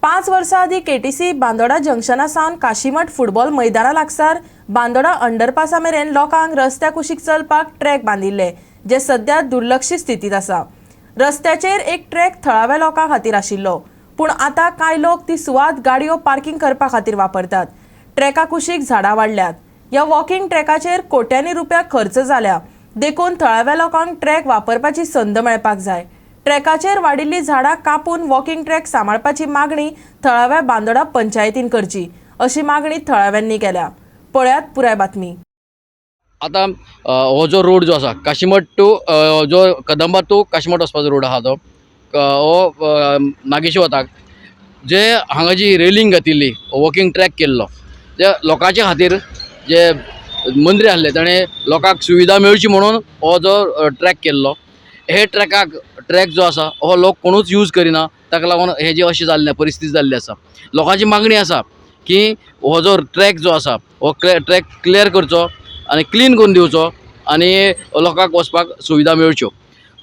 5 वर्सां आदीं केटीसी बांदोडा जंक्शना सावन काशीमठ फुटबॉल मैदाना लागसार बांदोडा अंडरपासा मेरेन लोकांक रस्त्या कुशीक चलपाक ट्रॅक बांदिल्ले, जे सध्या दुर्लक्षित स्थितींत आसा. रस्त्याचेर एक ट्रॅक थळाव्या लोकां खातीर आशिल्लो, पूण आतां कांय लोक ती सुवात गाडयो पार्किंग करपा खातीर वापरतात. ट्रॅका कुशीक झाडां वाडल्यात. ह्या वॉकिंग ट्रॅकाचेर कोट्यांनी रुपया खर्च जाल्या, देखून थळाव्या लोकांक ट्रॅक वापरपाची संद मेळपाक जाय. ट्रॅकाचेर वाडिल्लीं झाडां कापून वॉकिंग ट्रॅक सांबाळपाची मागणी थळाव्या बांदोडा पंचायतीन करची, अशी मागणी थळाव्यांनी केल्या. पळयात पुराय बातमी. आतां हो जो रोड जो आसा, काशीमठ टू जो कदंबा टू काशीमठ वचपाचो रोड आहा, तो हो नागेशी वता. जे हांगा जी रेलिंग घातिल्ली, वॉकिंग ट्रॅक केल्लो, जे लोकांच्या खातीर, जे मंत्री आहले ताणें लोकांक सुविधा मेळची म्हणून हो जो ट्रॅक केल्लो, हे ट्रॅकाक, ट्रॅक जो आसा हो लोक कोणूच यूज करिना. ताका लागून हे जी अशी जाल्ले परिस्थिती जाल्ली आसा. लोकांची मागणी आसा की हो जो ट्रॅक जो आसा, हो ट्रॅक क्लियर करचो आनी क्लीन करून दिवचो आनी लोकांक वचपाक सुविधा मेळच्यो.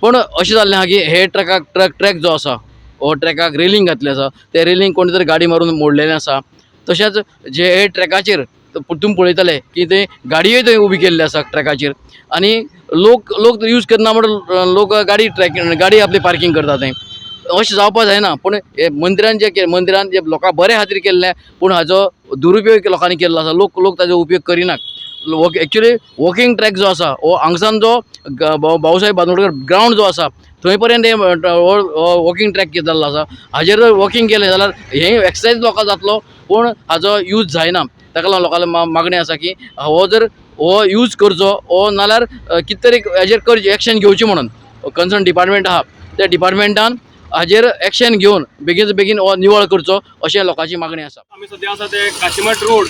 पूण अशें जाल्लें आहा की हे ट्रॅकाक, ट्रॅक जो आसा, हो ट्रॅकाक रेलिंग घातलें आसा, तें रेलिंग कोणी तरी गाडी मारून मोडलेलें आसा. तशेंच जे हे ट्रॅकाचेर तुमी पळयतले की ते गाडयोय थंय उबी केल्ली आसा ट्रॅकाचेर आनी लोक लोक यूज करना म्हणून लोक गाडी ट्रॅक गाडी आपली पार्कींग करता थंय. अशें जावपा जायना. पूण हे मंत्र्यान जे के मंत्र्यान जे लोकां बऱ्या खातीर केल्लें, पूण हाजो दुरुपयोग लोकांनी केल्लो आसा. लोक लोक ताजो उपयोग करिनात. एक्चुली वॉकिंग ट्रॅक जो आसा, हो हांगसान जो भाऊसाहेब बांदोडकर ग्रावंड जो आसा, थंय पर्यंत हे वॉकिंग ट्रॅक जाल्लो आसा. हाजेर जर वॉकिंग केलें जाल्यार हें एक्सरसायज लोकांक जातलो, पूण हाजो यूज जायना. ताका लागून लोकांले मागणें आसा की हो जर हो यूज करचो हो नाल्यार कितें तरी हेजेर करचें, एक्शन घेवची म्हणून. कन्सर्न डिपार्टमेंट आहा, त्या डिपार्टमेंटान हाजेर एक्शन घेवन बेगीन बेगीन हो निवळ करचो, अशें लोकांची मागणी आसा. आमी सद्या आसा ते काशीमठ रोड,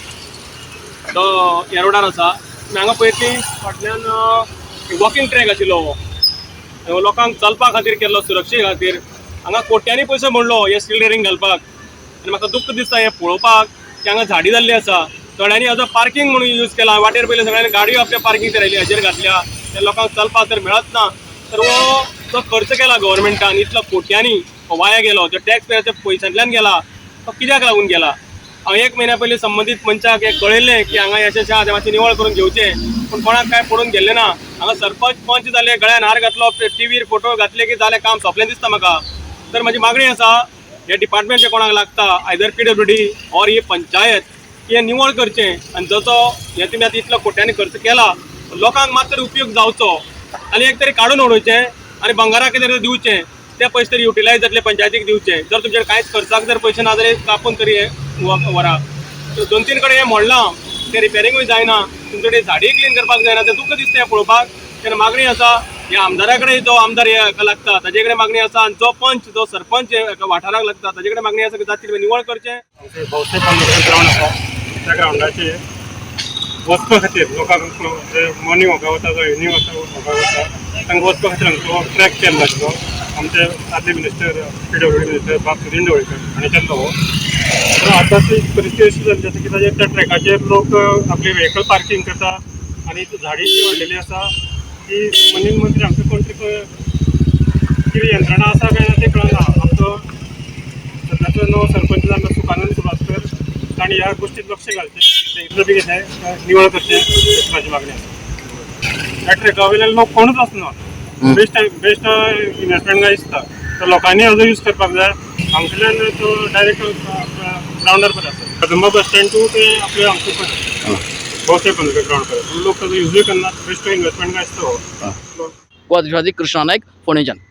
तो ह्या रोडार आसा. आनी हांगा पळयतली फाटल्यान वॉकिंग ट्रॅक आशिल्लो. हो लोकांक चलपा खातीर केल्लो, सुरक्षे खातीर. हांगा कोट्यांनी पयसो मोडलो हे स्टील रेलिंग घालपाक आनी म्हाका दुख्ख दिसता हें पळोवपाक की हांगा झाडी जाल्ली आसा. थोड्यांनी हाजो पार्किंग म्हणून यूज केला. वाटेर पयले सगळ्यांनी गाडयो आपल्या पार्किंग रायली, हाजेर घातल्या. ते लोकांक चलपाक तर मेळत ना. तर हो जो खर्च केला गव्हर्मेंटान इतलो कोट्यांनी, हो वाया गेलो. जो टॅक्स पेयराच्या पयशांतल्यान गेला, तो कित्याक लागून गेला? हांव एक म्हयन्या पयलीं संबंदीत मनशाक हें कळयल्लें की हांगा अशें अशें आहा, तें मातशें निवळ करून घेवचें, पूण कोणाक कांय पडून गेल्लें ना. हांगा सरपंच, पंच जाले, गळ्यान हार घातलो, टिवीर फोटो घातले की जालें, काम सोंपलें दिसता म्हाका. तर म्हाजी मागणी आसा, हे डिपार्टमेंट जे कोणाक लागता, आयदर पीडब्ल्यूडी ऑर ही पंचायत, की हें निवळ करचें आनी जसो हे तुमी आतां इतलो कोट्यांनी खर्च केला, लोकांक मात तरी उपयोग जावचो. आनी एक तरी काडून उडोवचें आनी भंगाराक कितें तरी दिवचें. ते पयशे तरी युटिलायज जातले, पंचायतीक दिवचे. जर तुमचे कांयच खर्चाक जर पयशे ना जाल्यार कापून तरी हे व्हरा. दोन तीन कडेन हें मोडलां, तें रिपेरिंगूय जायना. तुमचे कडेन झाडीय क्लीन करपाक जायना. तें दुख्ख दिसता हें पळोवपाक. तेन्ना मागणी आसा, ह्या आमदारा कडेन, जो आमदार हे हाका लागता ताजे कडेन मागणी आसा आनी जो पंच, जो सरपंच हे हाका वाठाराक लागता ताजे कडेन मागणी आसा की जाता तितलें निवळ करचें. आमचे भाऊसाहेब बांदोडकर ग्रावंड आसा, त्या ग्रावंडाचेर वचपा खातीर लोकांक, जे मॉर्निंग वॉकाक वता जावं इवनींग वॉकाक वता, तांकां वचपा खातीर आमचो ट्रॅक केल्लो आशिल्लो. आमचे आदले मिनिस्टर, पीडब्ल्यूडी मिनिस्टर बाब सुदीन ढवळीकर हांणी केल्लो हो. पूण आतां ती परिस्थिती अशी जाल्ली आसा की ताजेर, त्या ट्रॅकाचेर लोक आपली व्हेकल पार्किंग करता आनी झाडी इतली वाडलेली आसा की मनीन मंत्री आमचे कोण तरी कितें यंत्रणा आसा काय ना तें कळना. आमचो सद्याचो नवो सरपंच जाल्लो सुखानंद सुभास्कर, तांणी ह्या गोश्टीत लक्ष घालचें, इतलो बेगीन हें निवळ करचें, अशी म्हाजी मागणी आसा. ह्या ट्रॅका वयल्यान लोक कोणूच वचना. बेस्ट बेस्ट इन्वेस्टमेंट काय दिसता. तर लोकांनी हाजो यूज करपाक जाय. हांगसरल्यान तो डायरेक्ट ग्रावंडार पर्यंत आसा, कदंबा बस स्टँड टू ते आपले हांगसर पर्यंत, भाऊसाहेब बांदोडकर ग्रावंड पर्यंत. लोक ताजो युजूय करना. बेस्ट इन्वेस्टमेंट काय दिसता हो. गोवा प्रतिनिधी कृष्णा नायक, फोंडेच्यान.